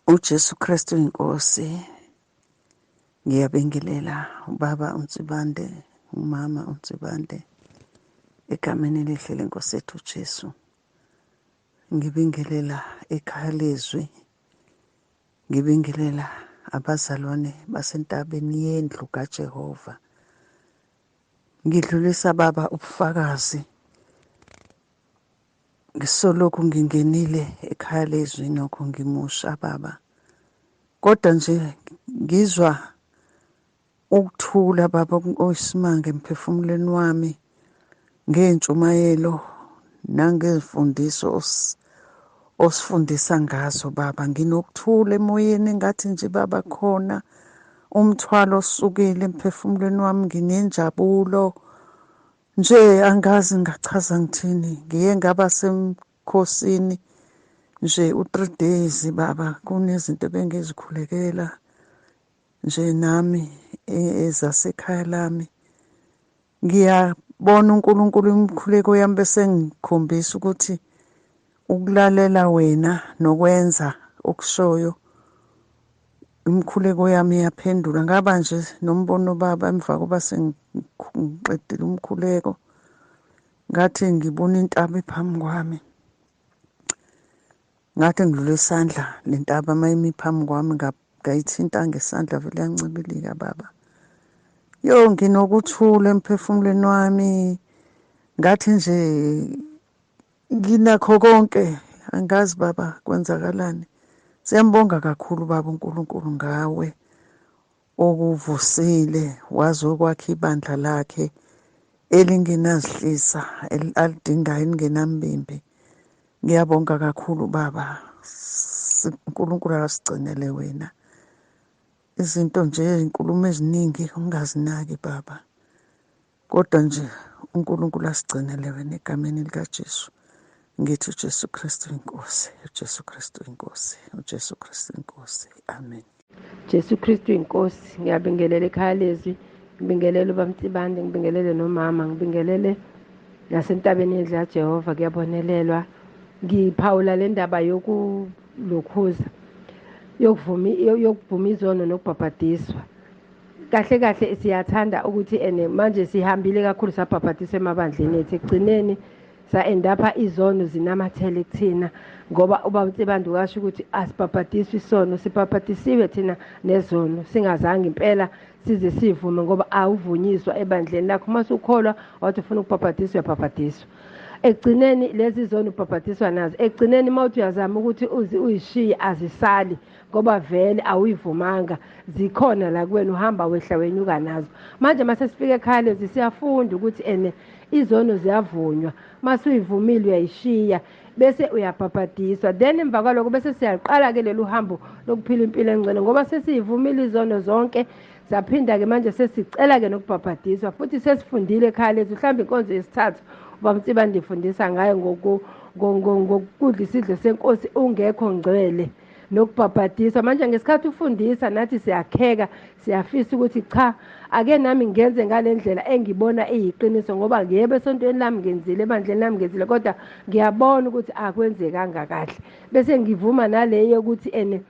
UJesu Kristu inkosi. Ngiyabingelela ubaba uNsibande, umama uNsibande, egameni elihle lenkosi yethu uJesu. Ngibingelela ekhaya lezwi, ngibingelela abazalwane basentabeni yendlu kaJehova. Ngidlulisa baba ubufakazi. Ngisolokhu ngingenile ekhaya lezwi nokho ngimusha baba. Kodwa nje ngizwa ukuthula baba oyisimanga emphefumulweni wami ngentshumayelo nangezimfundiso osifundisa ngazo baba. Nginokuthula emoyeni ngathi nje baba khona umthwalo osukile emphefumulweni wami, nginenjabulo nje angazi ngachaza ngithini. Ngiye ngaba semkhosini nje u3 days baba, kunezinto bengizikhulekela nje nami ezasekhaya lami. Ngiyabona uNkulunkulu imikhuleko yami bese ngikhombisa ukuthi ukulalela wena nokwenza okushoyo imikhuleko yami iyaphendula. Ngaba nje nombono baba emva koba sengiqedile umkhuleko, ngathi ngibona intaba ephambi kwami, ngathi ngidlula isandla le ntaba mayimi phambi kwami, ngayithinta ngesandla vele yancibilika baba. Yo, nginokuthula emphefumulweni wami, ngathi nje nginakho konke, angazi baba kwenzakalani. Siyambonga kakhulu baba uNkulunkulu ngawe okuvusile wazokwakha ibandla lakhe elingenazihlisa, alidingayo, elingenambimbi. Ngiyabonga kakhulu baba, uNkulunkulu akasigcinele wena. Izinto nje izinkulumo eziningi ungazinaki baba, kodwa nje uNkulunkulu asigcinele wena egameni likaJesu. Ngithi uJesu Kristu inkosi, uJesu Kristu inkosi, uJesu Kristu inkosi. Amen. Jesu Kristu inkosi. Ngiyabingelela ekhaya lezwi, ngibingelele uBamtsibande, ngibingelele nomama, ngibingelele nasentabeni yendlu kaJehova. Kuyabonelelwa. Ngiphawula le ndaba yokulokhuza yokuvuma izono nokubhabhadiswa. Kahle kahle siyathanda ukuthi ene manje sihambile kakhulu sabhabhadiswa emabandleni ethu, ekugcineni sa-end-apha izono zinamathele kuthina, ngoba uBaba washo ukuthi asibhabhadiswe isono, sibhabhadisiwe thina nezono singazange impela size sivume, ngoba awuvunyiswa ebandleni lakho. Uma usukholwa wathi ufuna ukubhabhadiswa, uyabhabhadiswa. Ekugcineni lezi zono ubhabhadiswa nazo, ekugcineni uma uthi uyazama ukuthi uyishiye azisali, ngoba vele awuyivumanga, zikhona la kuwena, uhamba wehla wenyuka nazo. Manje mase sifika ekhaya lezi siyafunda ukuthi ene izono ziyavunywa, mase uyivumile uyayishiya bese uyabhabhadiswa. Then emva kwaloko bese siyaqala-ke lolu hambo lokuphila impilo engcwele, ngoba sesiyivumile izono zonke, saphinda-ke manje sesicela-ke nokubhabhadiswa. Futhi sesifundile ekhaya lethu, mhlawumbe inkonzo yesithathu uBaba ndifundisa ngayo ngokudla isidlo senkosi ungekho ngcwele nokubhabhadiswa. Manje ngesikhathi ufundisa nathi siyakheka, siyafisa ukuthi cha, ake nami ngenze ngale ndlela engibona iyiqiniso, ngoba yebo esontweni lami ngenzile, ebandleni lami ngenzile, kodwa ngiyabona ukuthi akwenzekanga kahle. Bese ngivuma naleyo yokuthi ene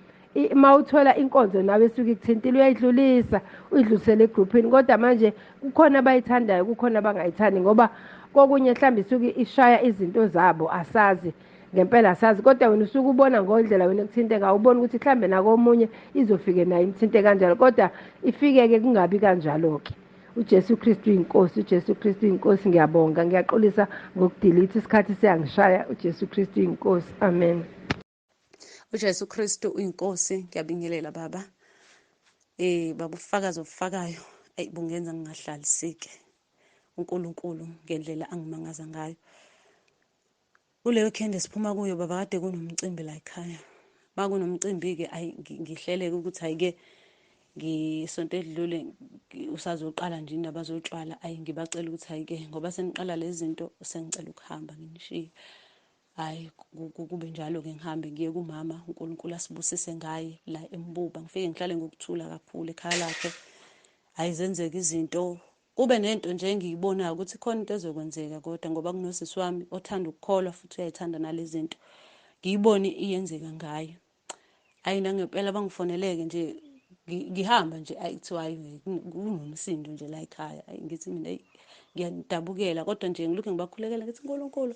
uma uthola inkonzo nawe esuke ikuthintile uyayidlulisa, uyidlulisele egruphini. Kodwa manje kukhona abayithandayo, kukhona abangayithandi, ngoba kokunye mhlawumbe isuke ishaya izinto zabo, asazi ngempela, asazi. Kodwa wena usuke ubona ngondlela wena ekuthinte ngayo, ubona ukuthi mhlambe nakomunye izofike nayo imthinte kanjalo, kodwa ifike-ke kungabi kanjalo-ke. uJesu Kristu inkosi, uJesu Kristu inkosi. Ngiyabonga, ngiyaxolisa ngokudelete, isikhathi siyangishaya. uJesu Kristu inkosi. Amen. uJesu Kristu uyinkosi. Ngiyabingelela baba. Baba ubufakazi obufakayo ayi bungenza ngingahlaliseki. uNkulunkulu ngendlela angimangaza ngayo. Kule weekend esiphuma kuyo baba kade kunomcimbi la ekhaya. Makunomcimbi ke ayi ngihleleke ukuthi ayike ngisonto edlule usazoqala nje indaba zotshwala, ayi ngibacela ukuthi ayike ngoba seniqala lezi zinto sengicela ukuhamba nginishiye. Hayi kube njalo ke ngihambe ngiye kumama, uNkulunkulu asibusise ngaye la eMbuba, ngifike ngihlale ngokuthula kakhulu ekhaya lakhe. Hayi zenzeka izinto, kube nento nje engiyibonayo ukuthi khona into ezokwenzeka, kodwa ngoba kunosisi wami othanda ukukholwa futhi uyayithanda nalezi zinto, ngiyibone iyenzeka ngayo. Hayi, nangempela bangifoneleke nje ngihamba nje, ayi kuthiwa hayi kunomsindo nje la ekhaya. Ayi ngithi mina eyi ngiyadabukela, kodwa nje ngilokhu ngibakhulekela ngithi uNkulunkulu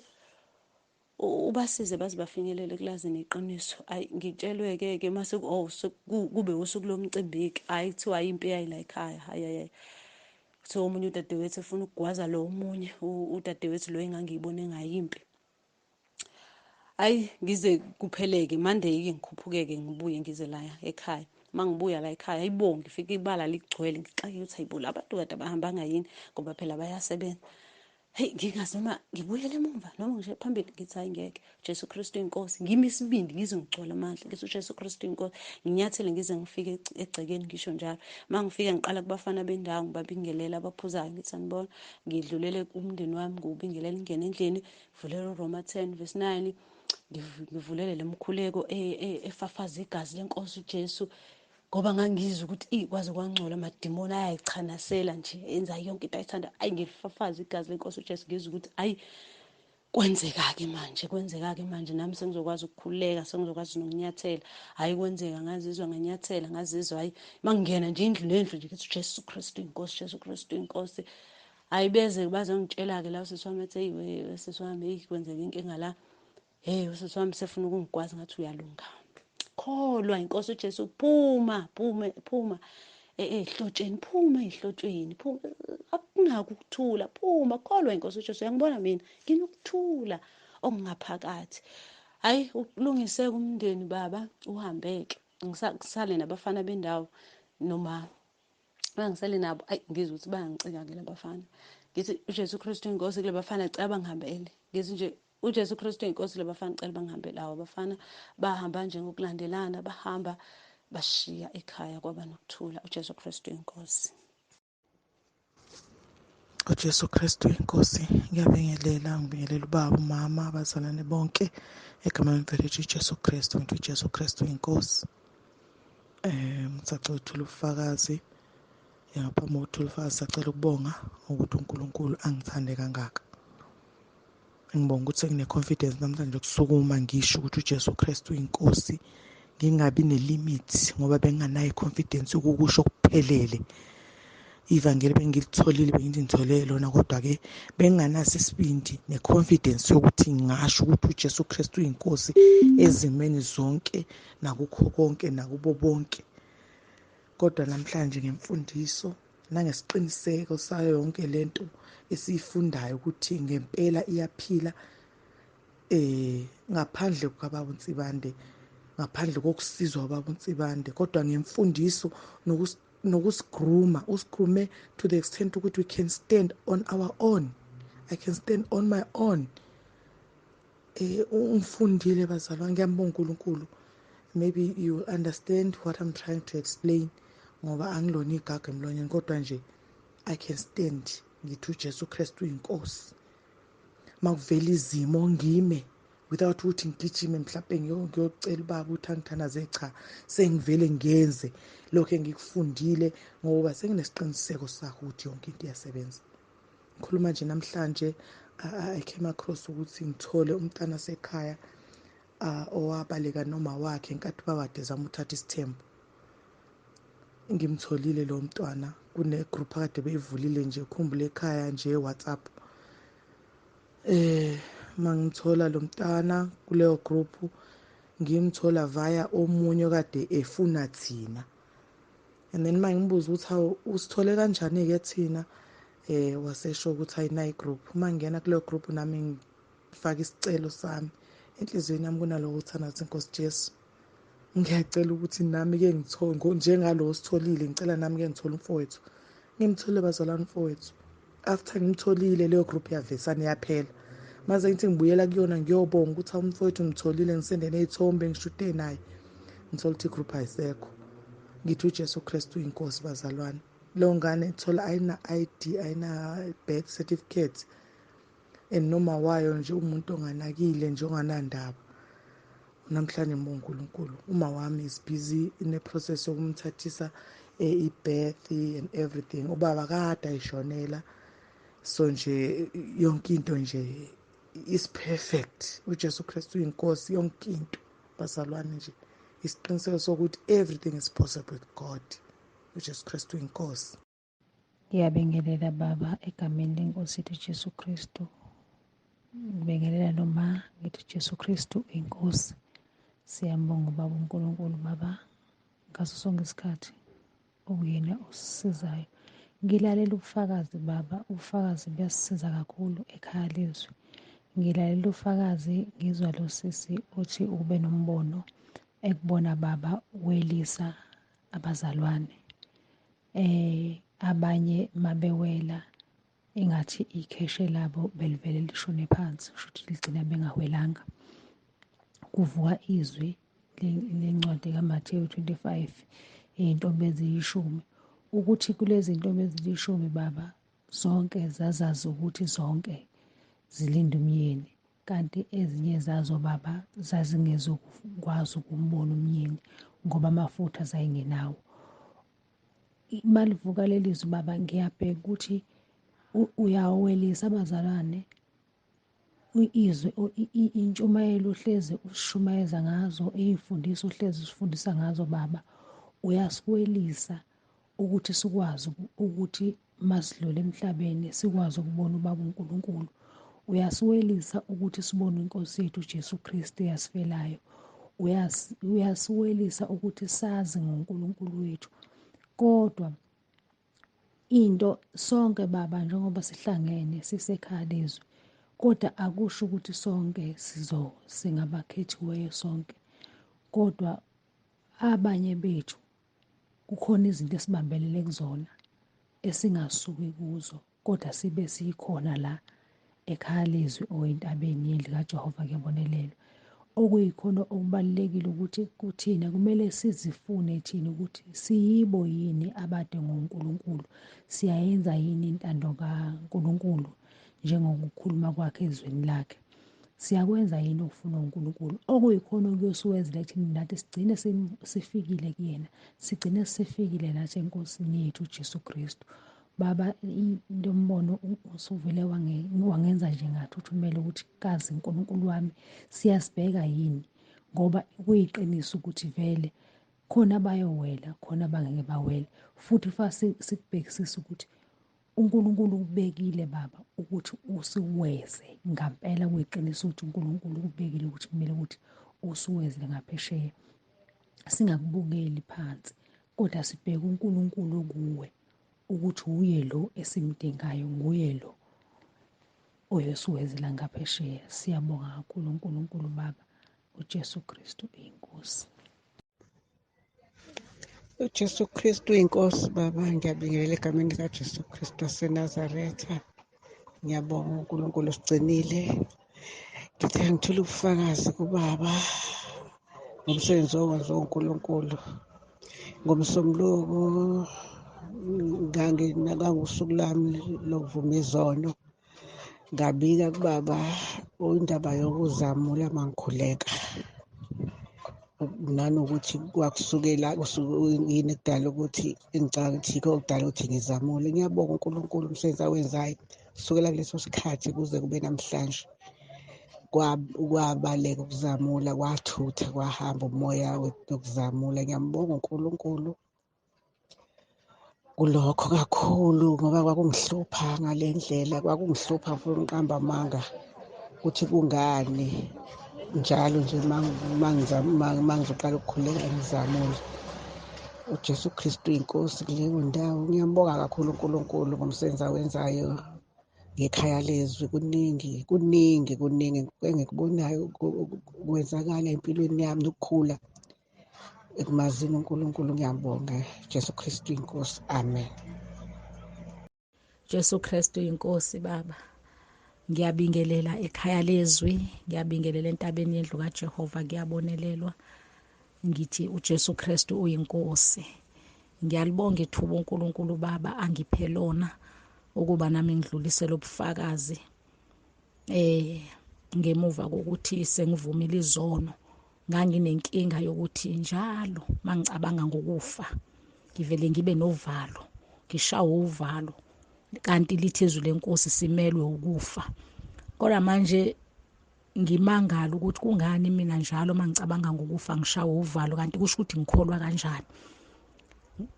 ubasize baze bafinyelele kulazini iqiniso. Ayi ngitshelwe-ke ke mase oh kube usuku lomcimbi-ke, hhayi kuthiwa impi yayila ekhaya. Hayi hayi, kuthiwa omunye udadewethu efuna ukugwaza lo omunye udadewethu lo engangiyibone engayimpi. Hayi ngize kupheleke Monday-ke ngikhuphuke-ke ngibuye ngize la ekhaya. Uma ngibuya la ekhaya ayibo ngifike ibala ligcwele, ngixakeke ukuthi hayibo la bantu kade abahambanga yini, ngoba phela bayasebenza. Hey ngingazi noma ngibuyele emumva noma ngisho phambili, ngithi hayi ngeke, Jesu Kristu inkosi. Ngimi isibindi ngize ngigcwele amandla, ngithi uJesu Kristu inkosi, nginyathele ngize ngifike egcekeni ngisho njalo. Uma ngifika ngiqala kubafana bendawo ngibabingelela abaphuzayo, ngithi sanibona, ngidlulele kumndeni wami ngiwubingelela, ngingene endlini ngivulele uRoma 10 verse 9, ngivulele le mkhuleko efafaza igazi lenkosi uJesu, ngoba ngangizwa ukuthi i kwaze kwangcola, amadimoni ayayichanasela nje, enza yonke into ayithanda. Ayi ngilifafaza igazi lenkosi uJesu, ngizwa ukuthi ayi kwenzeka-ke manje, kwenzeka-ke manje, nami sengizokwazi ukukhululeka, sengizokwazi nokunyathela. Hhayi kwenzeka, ngazizwa nganyathela, ngazizwa hhayi mangingena nje indlu nendlu nje ngithi Jesu Kristu inkosi, Jesu Kristu inkosi. Hhayi beze bazongitshela-ke la usisi wami ethi eyi sisi wami, eyi kwenzeka inkinga la, hey usisi wami sefuna ukungigwaza, ngathi uyalunga. Kholwa inkosi uJesu, phuma phuma phuma ehlotsheni, phuma ehlotsheni, phuma, akunako ukuthula, phuma, kholwa inkosi uJesu. Uyangibona mina nginokuthula okungaphakathi. Hayi ulungiseke umndeni baba, uhambeke, ngisale nabafana bendawo noma bangisale nabo. Ayi ngizwe ukuthi bayangicika-ke labafana, ngithi uJesu Kristu inkosi kule bafana, cela bangihambele. Ngithi nje uJesu Kristu inkosi kule bafana, cela bangihambele. Awo abafana bahamba nje ngokulandelana, bahamba bashiya ekhaya, kwaba nokuthula. uJesu Kristu inkosi. uJesu Kristu inkosi. Ngiyabingelela, ngibingelela ubaba, umama, abazalwane bonke egameni lemfethu uJesu Kristu. Ngithi uJesu Kristu inkosi. Ngisacela ukuthola ubufakazi. Ngaphambi kokuthola ubufakazi sacela ukubonga ukuthi uNkulunkulu angithande kangaka. Ngibonga ukuthi sengine-confidence namhlanje ukusukuma ngisho ukuthi uJesu Kristu inkosi, ngingabi ne-limit ngoba benginganayo i-confidence yokukusho kuphelele. Ivangeli bengilitholile, bengithi ngithole lona, kodwa-ke benginganaso isibindi ne-confidence yokuthi ngingasho ukuthi uJesu Kristu uyinkosi ezimeni zonke, nakukho konke, nakubo bonke. Kodwa namhlanje ngemfundiso nangesiqiniseko sayo yonke lento esiyifundayo ukuthi ngempela iyaphila, ngaphandle kukababa uNsibande, ngaphandle kokusizwa ubaba uNsibande, kodwa ngemfundiso nokusigruma, usigrume to the extent ukuthi we can stand on our own. I can stand on my own. Ungifundile bazalwane, ngiyambonga uNkulunkulu. Maybe you will understand what I'm trying to explain ngoba angilona igaga emlonyeni, kodwa nje I can stand ngithi uJesu Kristu uyinkosi. Makuvela izimo ngime without ukuthi ngigijime mhlawumbe ngiyocela ubaba ukuthi angithandaze, cha, sengivele ngenze lokho engikufundile ngoba senginesiqiniseko sakho ukuthi yonke into iyasebenza. Ngikhuluma nje namhlanje I came across ukuthi ngithole umntana sekhaya owabaleka noma wakhe ngenkathi babade zama uthatha isithembu. Ngimtholile lo mntwana kune group akade beyivulile nje, khumbule ekhaya nje WhatsApp. Mangithola lo mntana kuleyo group, ngimthola via omunye okade efuna thina. And then mangibuza ukuthi hawu usithole kanjani ke thina, wasesho ukuthi ayinayi group. Mangena kuleyo group nami ngifaka isicelo sami enhliziyweni yami, kunaloko uthanda ukuthi Nkosi Jesu ngiyacela ukuthi nami ke ngithole njengalo sitholile, ngicela nami ke ngithole umfowethu. Ngimthole bazalwane umfowethu. After ngimtholile leyo group yavesana yaphela. Maze ngithi ngibuyela kuyona ngiyobonga ukuthi umfowethu ngitholile, ngisende nezithombe ngishute naye, ngithola ukuthi igroup ayisekho. Ngithi uJesu Kristu uyinkosi bazalwane. Leyo ngane ithola ayina ID, ayina birth certificate, and noma wayo nje umuntu onganakile nje onganandaba. Namhlanje ngibonga uNkulunkulu, uma wami is busy in a process yokumthathisa i-birth and everything. Ubaba kade ayishonela, so nje yonke into nje is perfect. uJesu Kristu uyinkosi yonke into bazalwane nje Isiqiniseko sokuthi everything is possible with God. UJesu Kristu inkosi. Ngiyabingelela baba egameni lenkosi yethu Jesu Kristu. Ngibingelela noma ngithi Jesu Kristu inkosi. Siyambonga baba uNkulunkulu baba ngaso sonke isikhathi okuyena osisizayo. Ngilalela ubufakazi baba, ubufakazi buyasisiza kakhulu ekhaya lezwi. Ngilalela ubufakazi ngizwa lo sisi othi ube nombono ekubona baba welisa abazalwane. Abanye mabewela engathi ikheshe labo belivele lishone phansi, kusho ukuthi ligcina bengawelanga. Kuvuka izwi lencwadi kaMathewu 25 iy'ntombi eziyishumi, ukuthi kulezi ntombi ezilishumi baba zonke zazazi ukuthi zonke zilinda umyeni, kanti ezinye zazo baba zazingezukwazi ukumbona umyeni ngoba amafutha zayingenawo. Malivuka leli zwi baba, ngiyabheka ukuthi uyawelisa abazalwane izwi, intshumayelo uhlezi usishumayeza ngazo, iy'mfundiso uhlezi usifundisa ngazo baba, uyasiwelisa ukuthi sikwazi ukuthi masidlule emhlabeni sikwazi ukubona ubaba uNkulunkulu. Uyasiwelisa ukuthi sibone inkosi yethu uJesu Kristu eyasifelayo. Uyasiwelisa ukuthi sazi ngoNkulunkulu wethu. Kodwa into sonke baba njengoba sihlangene sisekhaya lezwi, kodwa akusho ukuthi sonke singabakhethiweyo sonke, kodwa abanye bethu kukhona izinto esibambelele kuzona esingasuki kuzo, kodwa sibe sikhona la ekhaya lezwi oyentabeni yendlu kaJehova kuyabonelelwa. Okuyikhona okubalulekile ukuthi kuthina kumele sizifune thina ukuthi siyibo yini abade ngoNkulunkulu, siyayenza yini intando kaNkulunkulu njengokukhuluma kwakhe ezweni lakhe, siyakwenza yini okufunwa uNkulunkulu. Okuyikhona okuyosuwezela thina nathi sigcine sifikile kuyena, sigcine sifikile nathi enkosini yethu uJesu Kristu. Baba, lo mbono usuvele wangenza nje ngathuthumela ukuthi kazi uNkulunkulu wami siyasibheka yini, ngoba kuyiqiniso ukuthi vele khona bayowela, khona bangeke bawele. Futhi fa sikubhekisisa ukuthi uNkulunkulu ukubekile baba ukuthi usiweze ngampela, kuyiqiniso ukuthi uNkulunkulu ukubekile ukuthi kumele ukuthi usiweze ngaphesheya, singakubukeli phansi, kodwa sibheke uNkulunkulu kuwe ukuthi uye lo esimdingayo, nguye lo oyosiwezela ngaphesheya. Siyabonga kakhulu uNkulunkulu baba, uJesu Kristu inkosi. UJesu Kristu inkosi baba, ngiyabingelela egameni likaJesu Kristu waseNazaretha. Ngiyabonga uNkulunkulu osigcinile. Ngithe ngithola ubufakazi kubaba ngomsebenzi owenziwa uNkulunkulu. Ngomsombuluko ngangusuku lami lokuvuma izono, ngabika kubaba indaba yokuzamula mangikhuleka, nanokuthi kwakusukela yini ekudala ukuthi ngicabanga ukuthi yikho okudala ukuthi ngizamule. Ngiyabonga uNkulunkulu umsebenzi awenzayo kusukela kuleso sikhathi kuze kube namhlanje. Kwabaleka ukuzamula, kwathutha, kwahamba umoya wokuzamula. Ngiyambonga uNkulunkulu kulokho kakhulu, ngoba kwakungihlupha ngale ndlela, kwakungihlupha futhi ngiqamba amanga ukuthi kungani njalo nje mangizoqala ukukhuleka ngizamule. uJesu Kristu inkosi kuleyo ndawo. Ngiyambonga kakhulu uNkulunkulu ngomsebenzi awenzayo ngekhaya lezwi. Kuningi kuningi kuningi engikubonayo kwenzakala empilweni yami nokukhula ekumazini uNkulunkulu. Ngiyabonga Jesu Kristu inkosi, amen. Jesu Kristu inkosi baba, ngiyabingelela ekhaya lezwi, ngiyabingelela entabeni yendlu kaJehova kuyabonelelwa. Ngithi uJesu Kristu uyinkosi. Ngiyalibonga ithuba uNkulunkulu baba angiphe lona ukuba nami ngidlulise lobufakazi ngemuva kokuthi sengivumile izono. Nganginenkinga yokuthi njalo mangicabanga ngokufa ngivele ngibe novalo, ngishawe uvalo, kanti lithi izwi lenkosi simelwe ukufa. Kodwa manje Ngimangala ukuthi kungani mina njalo mangicabanga ngokufa ngishawa uvalo, kanti kusho ukuthi ngikholwa kanjani.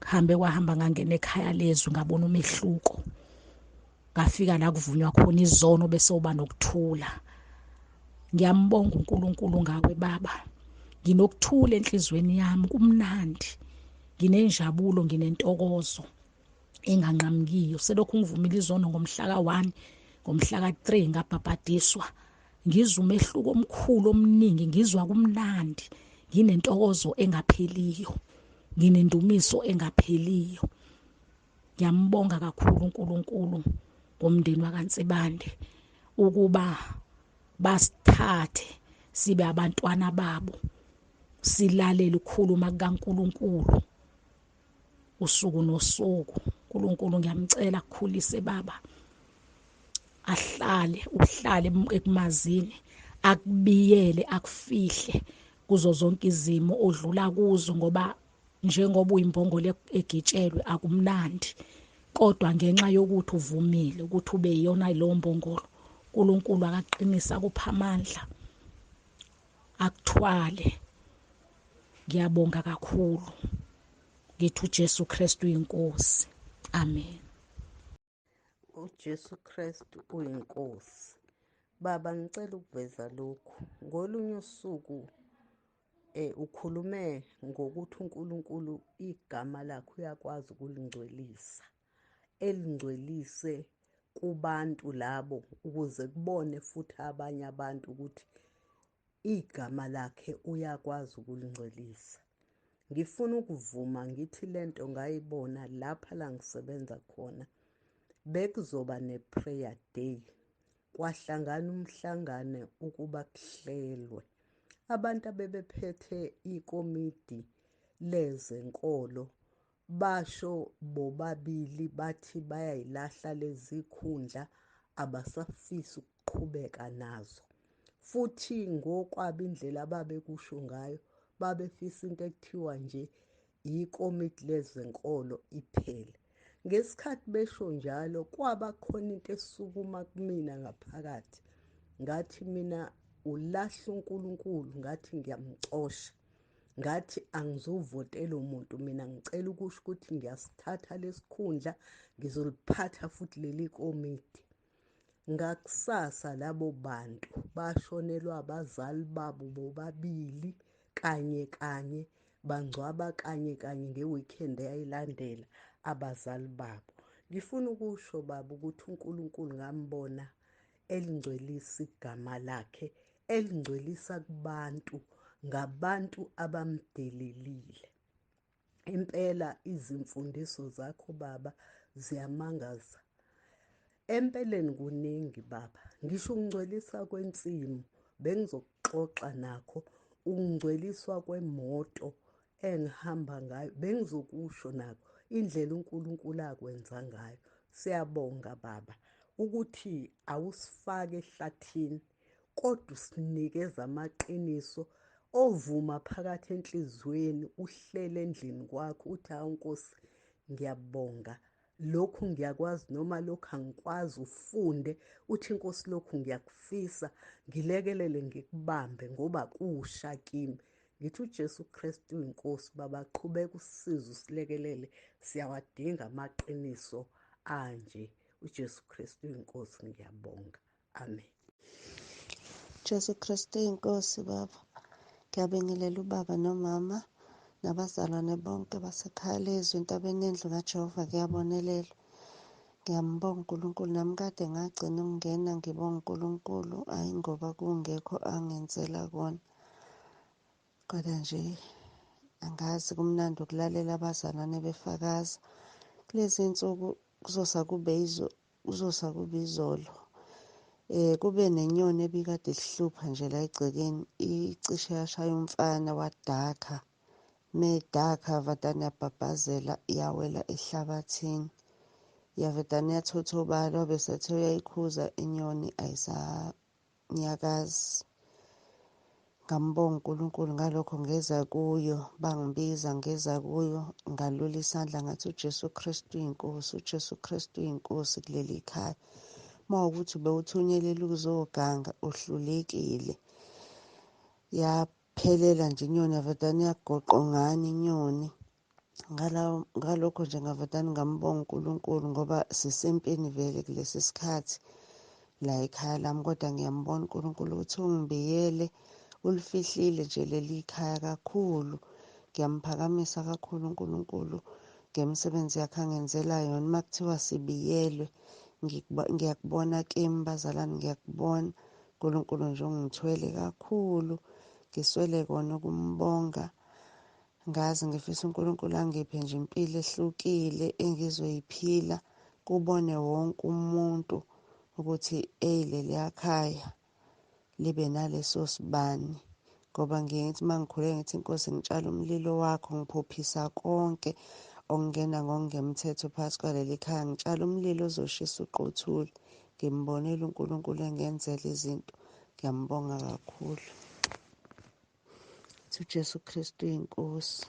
Hambe kwahamba ngangena ekhaya lezwi, ngabona umehluko. Ngafika la kuvunywa khona izono bese uba nokuthula. Ngiyambonga uNkulunkulu ngawe baba. Nginokuthula enhlizweni yami, kumnandi, nginenjabulo, nginentokozo enganqamukiyo. Selokhu ngivumile izono ngomhla ka-1, ngomhla ka-3 ngabhabhadiswa. Ngizwa umehluko omkhulu omningi, ngizwa kumnandi, nginentokozo engapheliyo, nginendumiso engapheliyo. Ngiyambonga kakhulu uNkulunkulu ngomndeni wakaNsibande ukuba basithathe sibe abantwana babo, silalele ukukhuluma kukaNkulunkulu usuku nosuku. uNkulunkulu ngiyamcela akukhulise baba, ahlale uhlale ekumazini, akubiyele, akufihle kuzo zonke izimo odlula kuzo, ngoba njengoba uyimbongolo egitshelwe akumnandi, kodwa ngenxa yokuthi uvumile ukuthi ube yiyona leyo mbongolo, uNkulunkulu akaqinisa akupha amandla, akuthwale. Ngiyabonga kakhulu, ngithi uJesu Kristu uyinkosi. Amen. UJesu Kristu uyinkosi. Baba, ngicela ukuveza lokhu. Ngolunye usuku ukhulume ngokuthi uNkulunkulu igama lakhe uyakwazi ukulingcwelisa, elingcwelise kubantu labo ukuze kubone futhi abanye abantu ukuthi igama lakhe uyakwazi ukulingcwelisa. Ngifuna ukuvuma ngithi lento ngayibona lapha la ngisebenza khona. Bekuzoba ne-prayer day, kwahlangana umhlangano ukuba kuhlelwe. Abantu abebephethe ikomidi lezenkolo basho bobabili bathi bayayilahla lezi khundla, abasafisi ukuqhubeka nazo. Futhi ngokwabo indlela ababekusho ngayo, babefisa into ekuthiwa nje ikomidi lezenkolo iphele. Ngesikhathi besho njalo kwaba khona into esukuma kumina ngaphakathi, ngathi mina ulahla uNkulunkulu, ngathi ngiyamcosha, ngathi angizuvotela umuntu mina, ngicela ukusho ukuthi ngiyasithatha lesikhundla, ngizoliphatha futhi leli komidi. Ngakusasa labo bantu bashonelwa abazali babo bobabili kanye kanye, bangcwaba kanye kanye nge-weekend eyayilandela abazali babo. Ngifuna ukusho baba ukuthi uNkulunkulu ngambona elingcwelisa igama lakhe, elingcwelisa kubantu ngabantu abamdelelile. Impela izimfundiso zakho baba ziyamangaza. Empeleni kuningi baba, ngisho ukungcweliswa kwensimu bengizokuxoxa nakho, ukungcweliswa kwemoto engihamba ngayo bengizokusho nakho, indlela uNkulunkulu akwenza ngayo. Siyabonga baba ukuthi awusifake ehlathini, kodwa usinikeza amaqiniso ovuma phakathi enhliziyweni, uhlele endlini kwakho uthi hawu Nkosi ngiyabonga, lokhu ngiyakwazi noma lokhu angikwazi, ufunde uthi Nkosi lokhu ngiyakufisa, ngilekelele ngikubambe ngoba kusha kimi. Ngithi uJesu Kristu uyinkosi baba, qhubeka usisize usilekelele, siyawadinga amaqiniso anje. uJesu Kristu uyinkosi, ngiyabonga. Amen. Jesu Kristu uyinkosi baba. Ngiyabingelela ubaba nomama nabazalwane bonke basekhaya lezwi entabeni yendlu kaJehova kuyabonelelwa. Ngiyambonga uNkulunkulu, nami kade ngagcina ukungena ngibonga uNkulunkulu, hhayi ngoba kungekho angenzela kona, kodwa nje angazi kumnandi ukulalela abazalwane befakaza. Kulezi nsuku kuzosa kube izolo. Kube nenyoni ebikade ihlupha nje la egcekeni, icishe yashaya umfana wadakha. Medakha vadane yabhabhazela yawela ehlabathini. Yavedane yathothobala, wabe sethe uyayikhuza inyoni ayisanyakazi. Ngambonga uNkulunkulu ngalokho, ngeza kuyo, bangibiza ngeza kuyo, ngalula isandla ngathi uJesu Kristu uyinkosi, uJesu Kristu uyinkosi kuleli khaya. Uma kuwukuthi bewuthunyelele ukuzoganga, uhlulekile. Yaphelela nje inyoni, yavedane yagoqongana inyoni. Ngalokho nje ngavedane ngambonga uNkulunkulu, ngoba sisempini vele kulesi sikhathi la ekhaya lami, kodwa ngiyambona uNkulunkulu ukuthi ungibiyele, ulifihlile nje leli khaya kakhulu. Ngiyamphakamisa kakhulu uNkulunkulu ngemisebenzi yakhe angenzela yona. Uma kuthiwa sibiyelwe, ngiyakubona kimi bazalwane, ngiyakubona uNkulunkulu nje ungithwele kakhulu, ngiswele kona ukumbonga. Ngazi ngifisa uNkulunkulu angiphe nje impilo ehlukile engizoyiphila, kubone wonke umuntu ukuthi eyi leliya khaya libe naleso sibani. Ngoba ngiye ngithi uma ngikhuleka ngithi Nkosi ngitshala umlilo wakho, ngiphuphisa konke okungena ngokungemthetho phakathi kwaleli khaya, ngitshala umlilo ozoshisa uqothule. Ngimbonile uNkulunkulu engenzela izinto, ngiyambonga kakhulu. UJesu Kristu uyinkosi.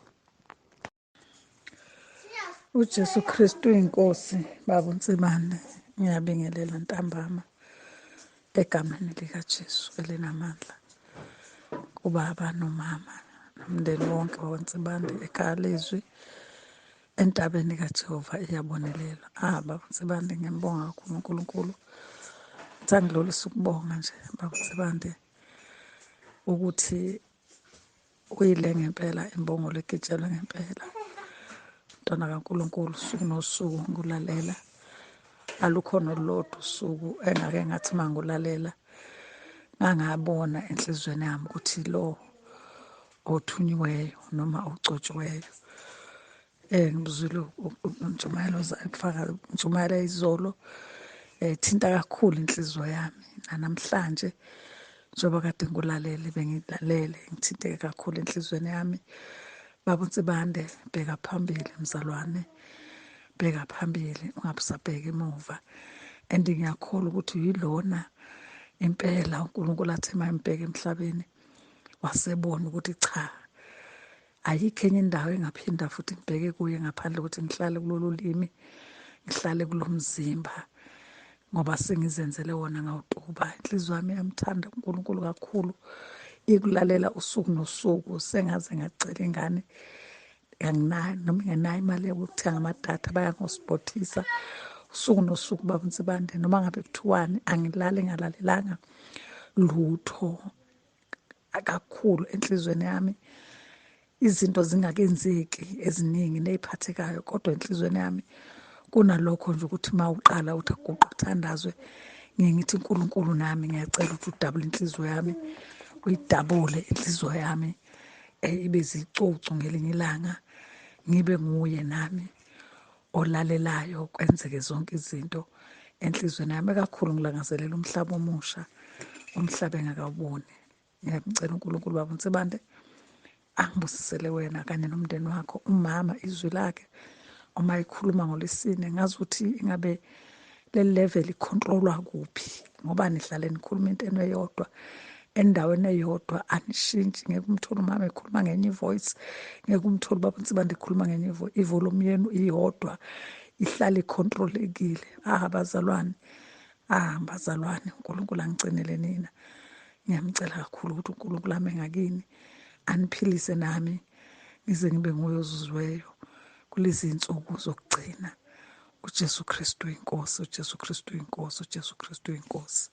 UJesu Kristu uyinkosi. Baba uNsibane, ngiyabingelela ntambama egameni likaJesu elinamandla kubaba nomama nomndeni wonke wakwaNsibande ekhaya lezwi entabeni kaJehova iyabonelela. Baba uNsibande, ngiyambonga kakhulu uNkulunkulu. Ngithanda ngidlulise ukubonga nje baba uNsibande ukuthi uyile ngempela imbongolo egitshelwe ngempela. Mntwana kaNkulunkulu, usuku nosuku ngikulalela, alukho nolodwa usuku engake ngathi uma ngikulalela ngangabona enhliziyweni yami ukuthi lo othunyiweyo noma ogcotshiweyo. Ngibuzwile intshumayelo intshumayelo izolo, thinta kakhulu inhliziyo yami. Namhlanje njengoba kade ngikulalele, bengilalele, ngithinteke kakhulu enhliziyweni yami. Baba uNsibande, bheka phambili mzalwane, bheka phambili, ungabe usabheka emuva. And ngiyakholwa ukuthi yilona impela uNkulunkulu athi mayembheka emhlabeni wasebona ukuthi cha, ayikho enye indawo engaphinda futhi ngibheke kuye ngaphandle ukuthi ngihlale kulolu limi, ngihlale kulo mzimba, ngoba sengizenzele wona ngawutuba. Inhliziyo yami iyamthanda uNkulunkulu kakhulu, ikulalela usuku nosuku. Sengaze ngacela ingane, anginayo noma ingenayo imali yokuthenga amadatha, bayangosibhothisa usuku nosuku baba uNsibande. Noma ngabe kuthiwani, angilali ngalalelanga lutho kakhulu enhliziyweni yami. Izinto zingakenzeki eziningi neziphathekayo, kodwa enhliziyweni yami kunalokho nje ukuthi uma uqala uthi aguqe uthandazwe, ngiye ngithi uNkulunkulu nami ngiyacela ukuthi udabule inhliziyo yami, uyidabule inhliziyo yami ibe zicucu ngelinye ilanga, ngibe nguye nami olalelayo, kwenzeke zonke izinto enhliziyweni yami. Kakhulu ngilangazelela umhlaba omusha, umhlaba engakawuboni. Ngiyamcela uNkulunkulu baba uNsibande angibusisele wena kanye nomndeni wakho. Umama izwi lakhe uma ikhuluma ngoLwesine, ngazi ukuthi ingabe le level icontrolwa kuphi, ngoba nihlale nikhuluma into eyodwa endaweni eyodwa, anishintshi. Ngeke umthole umama ekhuluma ngenye ivoice, ngeke umthole ubaba uNsibande ekhuluma ngenye ivoice. Ivolume yenu iyodwa, ihlale icontrolekile. Bazalwane, bazalwane, uNkulunkulu angigcinele nina. Ngiyamcela kakhulu ukuthi uNkulunkulu ame ngakini, aniphilise nami ngize ngibe nguye ozuziweyo kulezi insuku zokugcina. uJesu Kristu inkosi, uJesu Kristu inkosi, uJesu Kristu inkosi.